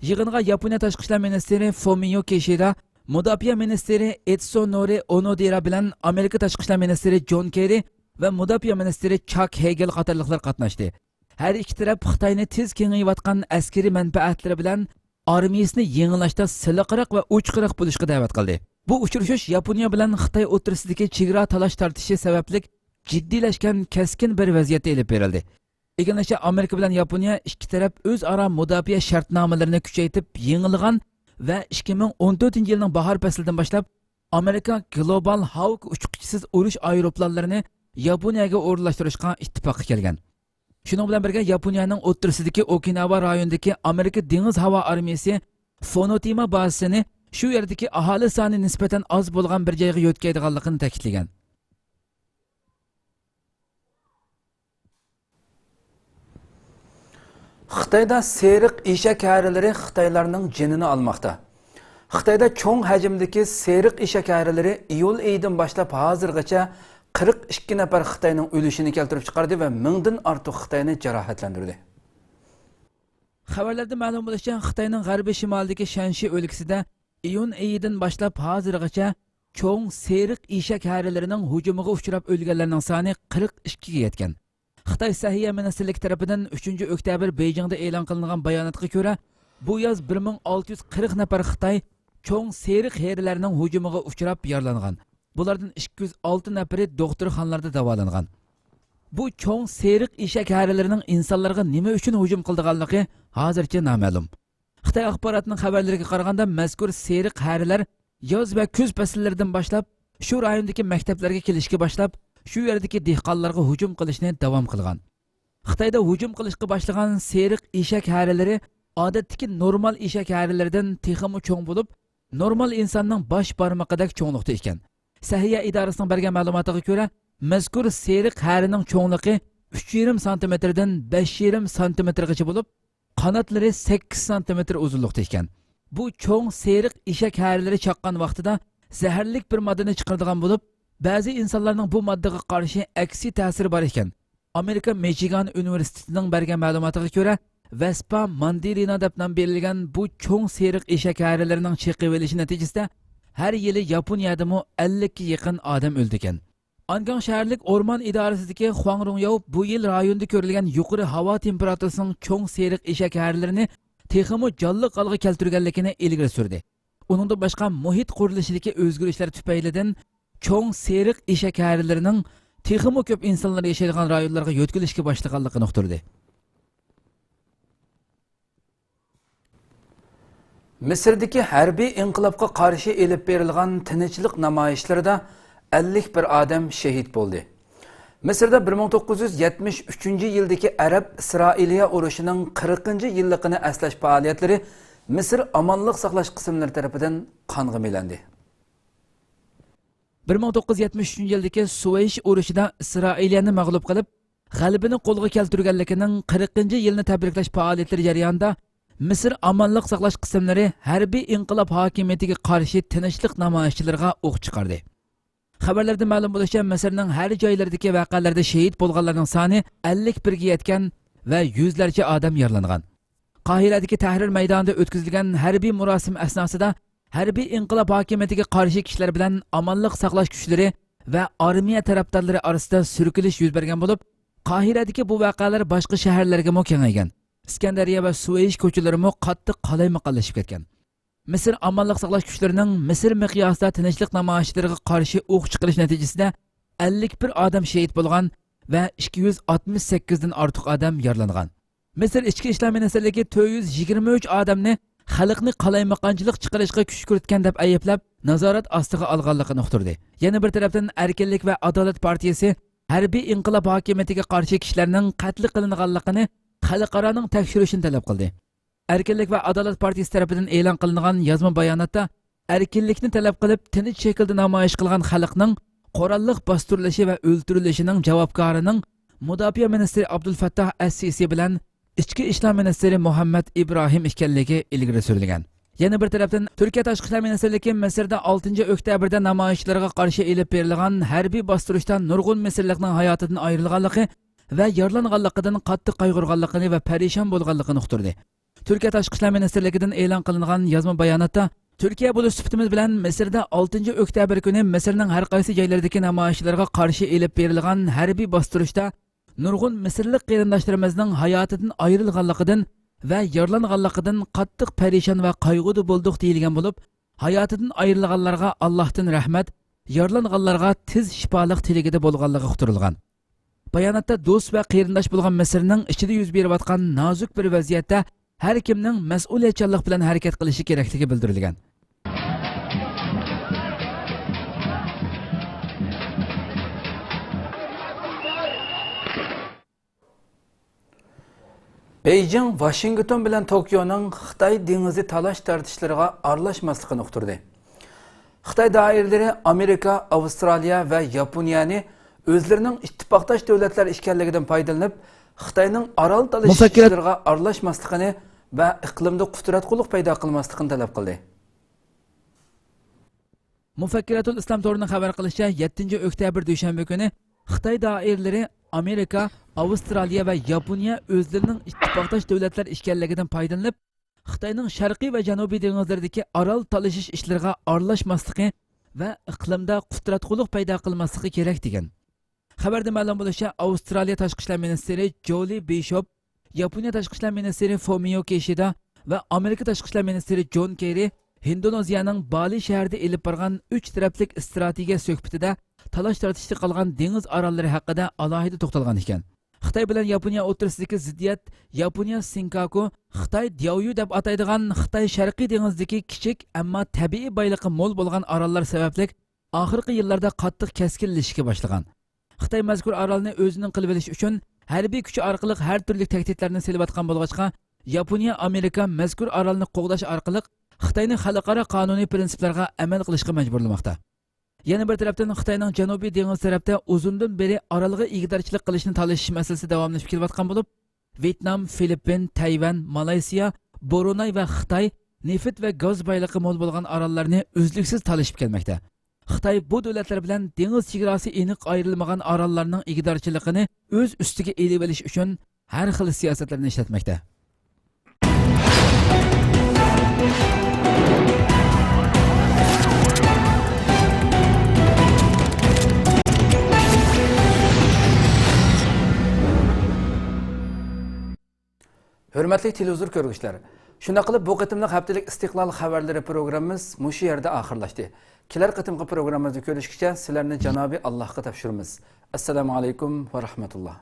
يىغىنغا ياپونىيە تاشقى ئىشلار مىنىستىرى فۇمىيو كىشىدا، مۇداپىئە مىنىستىرى ئېتسۇنورى ئونودېرا بىلەن ئامېرىكا تاشقى ئىشلار مىنىستىرى جون كېررى ۋە مۇداپىئە مىنىستىرى چاك ھېگېل قاتارلىقلار قاتناشتى. ھەر ئىككى تەرەپ خىتاينى تېز كېڭىيىۋاتقان ئەسكىرىي مەنپەئەتلىرى بىلەن ئارمىيىسىنى يېڭىلاشتا سىلىقراق ۋە ئوچۇقراق بولۇشقا دەۋەت قىلدى. بۇ ئۇچرىشىش ياپونىيە بىلەن خىتاي ئوتتۇرىسىدىكى چېگرا تالاش تارتىشى سەۋەبلىك جىددىيلەشكەن كەسكىن بىر ۋەزىيەتتە ئېلىپ بېرىلدى. ئىگىلىنىشىچە، ئامېرىكا بىلەن ياپونىيە ئىككى تەرەپ ئۆزئارا مۇداپىئە شەرتنامىلىرىنى كۈچەيتىپ يېڭىلىغان ۋە ئىككى مىڭ ئون تۆتىنچى يىلنىڭ باھار پەسلىدىن باشلاپ ئامېرىكا گلوبال ھاۋك ئۇچقۇچىسىز ئۇرۇش ئايروپىلانلىرىنى ياپونىيەگە ئورۇنلاشتۇرۇشقا ئىتتىپاققا كەلگەن. شۇنىڭ بىلەن بىرگە، ياپونىيەنىڭ ئوتتۇرىسىدىكى ئوكىناۋا رايونىدىكى ئامېرىكا دېڭىز ھاۋا ئارمىيىسى فونوتىما بازىسىنى شۇ يەردىكى ئاھالە سانى نىسبەتەن ئاز بولغان بىر جايغا يۆتكەيدىغانلىقىنى تەكىتلىگەن. خىتايدا سېرىق ئېشەك ھەرىلىرى خىتايلارنىڭ جېنىنى ئالماقتا. خىتايدا چوڭ ھەجىمدىكى سېرىق ئېشەك ھەرىلىرى ئىيۇل ئېيىدىن باشلاپ ھازىرغىچە قىرىق ئىككى نەپەر خىتاينىڭ ئۆلۈشىنى كەلتۈرۈپ چىقاردى ۋە مىڭدىن ئارتۇق خىتاينى جاراھەتلەندۈردى. خەۋەرلەردىن مەلۇم بولۇشىچە، خىتاينىڭ غەربىي شىمالىدىكى شەنشى ئۆلكىسىدە ئىيۇن ئېيىدىن باشلاپ ھازىرغىچە چوڭ سېرىق ئېشەك ھەرىلىرىنىڭ ھۇجۇمىغا ئۇچراپ ئۆلگەنلەرنىڭ سانى قىرىق ئىككىگە يەتكەن. خىتاي سەھىيە مىنىستىرلىكى تەرىپىدىن ئۈچىنچى ئۆكتەبىر بېيجىڭدا ئېلان قىلىنغان باياناتقا كۆرە، بۇ ياز بىر مىڭ ئالتە يۈز قىرىق نەپەر خىتاي چوڭ سېرىق ھەرىلەرنىڭ ھۇجۇمىغا ئۇچراپ يارىلانغان. بۇلاردىن ئىككى يۈز ئالتە نەپىرى دوختۇرخانىلاردا داۋالانغان. بۇ چوڭ سېرىق ئېشەك ھەرىلىرىنىڭ ئىنسانلارغا نېمە ئۈچۈن ھۇجۇم قىلىدىغانلىقى ھازىرچە نامەلۇم. خىتاي ئاخباراتىنىڭ خەۋەرلىرىگە قارىغاندا، مەزكۇر سېرىق ھەرىلەر ياز ۋە كۈز پەسىللىرىدىن باشلاپ شۇ رايوندىكى مەكتەپلەرگە كېلىشكە باشلاپ، شۇ يەردىكى دېھقانلارغا ھۇجۇم قىلىشنى داۋام قىلغان. خىتايدا ھۇجۇم قىلىشقا باشلىغان سېرىق ئېشەك ھەرىلىرى ئادەتتىكى نورمال ئېشەك ھەرىلىرىدىن تېخىمۇ چوڭ بولۇپ، نورمال ئىنساننىڭ باش بارمىقىدەك چوڭلۇقتا ئىكەن. سەھىيە ئىدارىسىنىڭ بەرگەن مەلۇماتىغا كۆرە، مەزكۇر سېرىق ھەرىنىڭ چوڭلۇقى ئۈچ يېرىم سانتىمېتىردىن بەش يېرىم سانتىمېتىرغىچە بولۇپ، قاناتلىرى سەككىز سانتىمېتىر ئۇزۇنلۇقتا ئىكەن. بۇ چوڭ سېرىق ئېشەك ھەرىلىرى چاققان ۋاقتىدا زەھەرلىك بىر ماددىنى چىقىرىدىغان بولۇپ، بەزى ئىنسانلارنىڭ بۇ ماددىغا قارشى ئەكسىي تەسىرى بار ئىكەن. ئامېرىكا مىچىگان ئۇنىۋېرسىتېتىنىڭ بەرگەن مەلۇماتىغا كۆرە، ۋەسپا ماندېرىنا دەپ نام بېرىلگەن بۇ چوڭ سېرىق ئېشەك ھەرىلىرىنىڭ چېقىۋېلىشى نەتىجىسىدە، ھەر يىلى ياپونىيەدىمۇ ئەللىككە يېقىن ئادەم ئۆلىدىكەن. ئانگاڭ شەھەرلىك ئورمان ئىدارىسىدىكى خۇاڭ رۇڭياۋ بۇ يىل رايوندا كۆرۈلگەن يۇقىرى ھاۋا تېمپېراتۇرىسىنىڭ چوڭ سېرىق ئېشەك ھەرىلىرىنى تېخىمۇ جانلىق ھالغا كەلتۈرگەنلىكىنى ئىلگىرى سۈردى. ئۇنىڭدىن باشقا، مۇھىت قۇرۇلۇشىدىكى ئۆزگىرىشلەر تۈپەيلىدىن چوڭ سېرىق ئېشەك ھەرىلىرىنىڭ تېخىمۇ كۆپ ئىنسانلار ياشايدىغان رايونلارغا يۆتكىلىشكە باشلىغانلىقىنى ئۇقتۇردى. مىسىردىكى ھەربىي ئىنقىلابقا قارشى ئېلىپ بېرىلغان تىنچلىق نامايىشلىرىدا ئەللىك بىر ئادەم شېھىت بولدى. مىسىردا بىر مىڭ توققۇز يۈز يەتمىش ئۈچىنچى يىلدىكى ئەرەب-ئىسرائىلىيە ئۇرۇشىنىڭ قىرىقىنچى يىللىقىنى ئەسلەش پائالىيەتلىرى مىسىر ئامانلىق ساقلاش قىسىملىرى تەرىپىدىن قانغا مىلەندى. بىر مىڭ توققۇز يۈز يەتمىش ئۈچىنچى يىلدىكى سۇۋەيش ئۇرۇشىدا ئىسرائىلىيەنى مەغلۇپ قىلىپ، غەلىبىنى قولغا كەلتۈرگەنلىكىنىڭ قىرىقىنچى يىلىنى تەبرىكلەش پائالىيەتلىرى جەريانىدا مىسىر ئامانلىق ساقلاش قىسىملىرى ھەربىي ئىنقىلاب ھاكىمىيىتىگە قارشى تىنچلىق نامايىشچىلىرىغا ئوق چىقاردى. خەۋەرلەردىن مەلۇم بولۇشىچە، مىسىرنىڭ ھەر جايلىرىدىكى ۋەقەلەردە شېھىت بولغانلارنىڭ سانى ئەللىك بىرگە يەتكەن ۋە يۈزلەرچە ئادەم يارىلانغان. قاھىرەدىكى تەھرىر مەيدانىدا ئۆتكۈزۈلگەن ھەربىي مۇراسىم ئەسناسىدا ھەربىي ئىنقىلاب ھاكىمىيىتىگە قارشى كىشىلەر بىلەن ئامانلىق ساقلاش كۈچلىرى ۋە ئارمىيە تەرەپدارلىرى ئارىسىدا سۈركىلىش يۈز بەرگەن بولۇپ، قاھىرەدىكى بۇ ۋەقەلەر باشقا شەھەرلەرگىمۇ كېڭەيگەن. ئىسكەندەرىيە ۋە سۇۋەيش كوچىلىرىمۇ قاتتىق قالايمىقانلىشىپ كەتكەن. مىسىر ئامانلىق ساقلاش كۈچلىرىنىڭ مىسىر مىقياسىدا تىنچلىق نامايىشلىرىغا قارشى ئوق چىقىرىش نەتىجىسىدە ئەللىك بىر ئادەم شېھىت بولغان ۋە ئىككى يۈز ئاتمىش سەككىزدىن ئارتۇق ئادەم يارىلانغان. مىسىر ئىچكى ئىشلار مىنىستىرلىكى تۆت يۈز يىگىرمە ئۈچ ئادەمنى خەلقنى قالايمىقانچىلىق چىقىرىشقا كۈچ كىرىتكەن دەپ ئەيىبلەپ، نازارەت ئاستىغا ئالغانلىقىنى ئۇقتۇردى. يەنە بىر تەرەپتىن، ئەركىنلىك ۋە ئادالەت پارتىيىسى ھەربىي ئىنقىلاب ھاكىمىيىتىگە قارشى كىشىلەرنىڭ قەتل قىلىنغانلىقىنى خەلقئارانىڭ تەكشۈرۈشىنى تەلەپ قىلدى. ئەركىنلىك ۋە ئادالەت پارتىيىسى تەرىپىدىن ئېلان قىلىنغان يازما باياناتتا، ئەركىنلىكنى تەلەپ قىلىپ تىنچ شەكىلدە نامايىش قىلغان خەلقنىڭ قوراللىق باستۇرۇلۇشى ۋە ئۆلتۈرۈلۈشىنىڭ جاۋابكارىنىڭ مۇداپىئە مىنىستىرى ئابدۇلفەتتاھ ئەس سىسى بىلەن ئىچكى ئىشلار مىنىستىرى مۇھەممەد ئىبراھىم ئىكەنلىكى ئىلگىرى سۈرۈلگەن. يەنە بىر تەرەپتىن، تۈركىيە تاشقى ئىشلار مىنىستىرلىكى مىسىردا ئالتىنچى ئۆكتەبىردە نامايىشچىلارغا قارشى ئېلىپ بېرىلغان ھەربىي باستۇرۇشتا نۇرغۇن مىسىرلىقنىڭ ھاياتىدىن ئايرىلغانلىقى ۋە يارىلانغانلىقىدىن قاتتىق قايغۇرغانلىقىنى ۋە پەرىشان بولغانلىقىنى ئۇقتۇردى. تۈركىيە تاشقى ئىشلار مىنىستىرلىكىدىن ئېلان قىلىنغان يازما باياناتتا، تۈركىيە بولۇش سۈپىتىمىز بىلەن مىسىردا ئالتىنچى ئۆكتەبىر كۈنى مىسىرنىڭ ھەر قايسى جايلىرىدىكى نامايىشچىلارغا قارشى ئېلىپ بېرىلغان ھەربىي باستۇرۇشتا نۇرغۇن مىسىرلىق قېرىنداشلىرىمىزنىڭ ھاياتىدىن ئايرىلغانلىقىدىن ۋە يارىلانغانلىقىدىن قاتتىق پەرىشان ۋە قايغۇدا بولدۇق، دېيىلگەن بولۇپ، ھاياتىدىن ئايرىلغانلارغا ئاللاھتىن رەھمەت، يارىلانغانلارغا تېز شىپالىق تىلىكىدە بولغانلىقى ئۇقتۇرۇلغان. باياناتتا دوست ۋە قېرىنداش بولغان مىسىرنىڭ ئىچىدە يۈز بېرىۋاتقان نازۇك بىر ۋەزىيەتتە ھەر كىمنىڭ مەسئۇلىيەتچانلىق بىلەن ھەرىكەت قىلىشى كېرەكلىكى بىلدۈرۈلگەن. بېيجىڭ ۋاشىنگتون بىلەن توكيونىڭ خىتاي دېڭىزى تالاش تارتىشلىرىغا ئارىلاشماسلىقىنى ئۇقتۇردى. خىتاي دائىرىلىرى ئامېرىكا، ئاۋسترالىيە ۋە ياپونىيەنى ئۆزلىرىنىڭ ئىتتىپاقداش دۆلەتلەر ئىكەنلىكىدىن پايدىلىنىپ، خىتاينىڭ ئارال تالىشىش مۇزاكىرە ئىشلىرىغا ئارىلاشماسلىقىنى ۋە ئىقلىمدا قۇتراتقۇلۇق پەيدا قىلماسلىقىنى تەلەپ قىلدى. مۇفەككىراتۇل ئىسلام تورىنىڭ خەۋەر قىلىشىچە، يەتتىنچى ئۆكتەبىر دۈشەنبە كۈنى خىتاي دائىرىلىرى ئامېرىكا، ئاۋسترالىيە ۋە ياپونىيە ئۆزلىرىنىڭ ئىتتىپاقداش دۆلەتلەر ئىكەنلىكىدىن پايدىلىنىپ، خىتاينىڭ شەرقىي ۋە جەنۇبىي دېڭىزلىرىدىكى ئارال تالىشىش ئىشلىرىغا ئارىلاشماسلىقى ۋە ئىقلىمدا قۇتراتقۇلۇق پەيدا قىلماسلىقى كېرەك، دېگەن. خەۋەردە مەلۇم بولۇشىچە، ئاۋسترالىيە تاشقى ئىشلار مىنىستىرى جولى بىشوپ، ياپونىيە تاشقى ئىشلار مىنىستىرى فۇمىيو كىشىدا ۋە ئامېرىكا تاشقى ئىشلار مىنىستىرى جون كېررى ھىندونېزىيەنىڭ بالى شەھىرىدە ئېلىپ بارغان ئۈچ تەرەپلىك ئىستراتېگىيە سۆھبىتىدە تالاش تارتىشتا قالغان دېڭىز ئاراللىرى ھەققىدە ئالاھىدە توختالغان ئىكەن. خىتاي بىلەن ياپونىيە ئوتتۇرىسىدىكى زىددىيەت ياپونىيە سېنكاكۇ، خىتاي دياۋيۈ دەپ ئاتايدىغان خىتاي شەرقىي دېڭىزىدىكى كىچىك، ئەمما تەبىئىي بايلىقى مول بولغان ئاراللار سەۋەبلىك ئاخىرقى يىللاردا قاتتىق كەسكىنلىشىشكە باشلىغان. خىتاي مەزكۇر ئارالنى ئۆزىنىڭ قىلىۋېلىش ئۈچۈن ھەربىي كۈچى ئارقىلىق ھەر تۈرلۈك تەھدىتلەرنى سېلىۋاتقان بولغاچقا، ياپونىيە ئامېرىكا مەزكۇر ئارالنى قوغداش ئارقىلىق خىتاينى خەلقئارا قانۇنىي پىرىنسىپلارغا ئەمەل قىلىشقا مەجبۇرلىماقتا. يەنە بىر تەرەپتىن، خىتاينىڭ جەنۇبىي دېڭىز تەرەپتە ئۇزۇندىن بېرى ئارالغا ئىگىدارچىلىق قىلىشنى تالىشىش مەسىلىسى داۋاملىشىپ كېلىۋاتقان بولۇپ، ۋيېتنام، فىلىپپىن، تەيۋەن، مالايسىيا، برۇناي ۋە خىتاي نېفىت ۋە گاز بايلىقى مول بولغان ئاراللارنى ئۈزلۈكسىز تالىشىپ كەلمەكتە. خىتاي بۇ دۆلەتلەر بىلەن دېڭىز چېگراسى ئېنىق ئايرىلمىغان ئاراللارنىڭ ئىگىدارچىلىقىنى ئۆز ئۈستىگە ئېلىۋېلىش ئۈچۈن ھەر خىل سىياسەتلەرنى ئىشلەتمەكتە. ھۆرمەتلىك تېلېۋىزور كۆرگۈچىلەر، شۇنداق قىلىپ بۇ قېتىملىق ھەپتىلىك ئىستىقلال خەۋەرلىرى پروگراممىمىز مۇشۇ يەردە ئاخىرلاشتى. كېلەر قېتىمقى پروگراممىمىزدا كۆرۈشكىچە سىلەرنى جانابى ئاللاھقا تاپشۇرىمىز. ئەسسالامۇ ئەلەيكۇم ۋە رەھمەتۇللا.